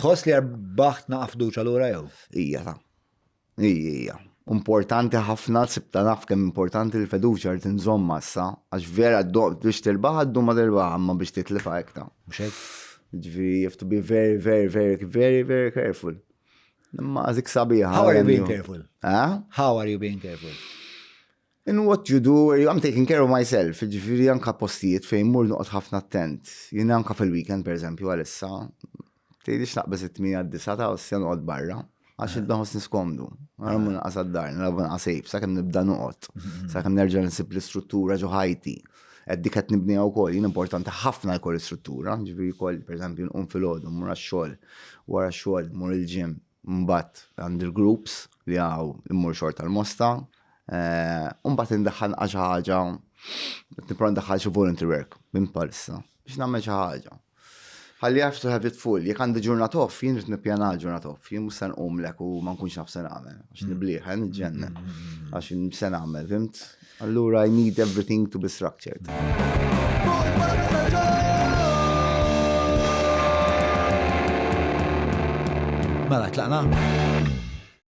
Tħoss li rbaħt naqa' fiduċja lura jew? Ija ta. Ija, ija. Importanti ħafna, sibta naf kemm importanti l-fiduċja rrid inżommha issa, għax vera biex tirbaħ għaddu ma tirbaħ, imma biex titlifha hekk ta. Mhux hekk? Ġifieri you have to be very, very, very, very, very careful. Imma għazik sabiħa. How are you being careful? Eh? How are you being careful? In what you do, I'm taking care of myself, ġifiri anka postijiet fejn mur noqgħod ħafna attent. Jien anka fil-weekend, per eżempju, għalissa, tgħidix naqbeż it-8 għad-disa ta' osja noqgħod barra, għax nibda nħossni skomdu. Għara mur naqas għad-dar, nilgħab naqas safe, sakemm nibda noqgħod, sakemm nerġa' nsib l-istruttura ġo ħajti. Qed dik qed nibniha wkoll, jien importanti ħafna jkoll istruttura, ġifieri jkoll, per eżempju, nqum filgħodu, mmur għax-xogħol, wara x-xogħol, mmur il-gym, Mbagħad għandi l-groups li għaw immur xorta l-mosta. Eh, mbagħad indaħħal xi ħaġa, nipprova ndaħħal xi volunteer work minn palissa biex nagħmel xi ħaġa. Ħalli have to have it full. Jekk għandi ġurnat off, jien rrid nippjana ġurnat off. Jien mhux se nqumlek u ma nkunx naf se nagħmel. Għax mm. nibliħ, eh, niġġennen. Mm, mm, Għax se nagħmel, fimt? Allura I need everything to be structured. Mela, tlaqna?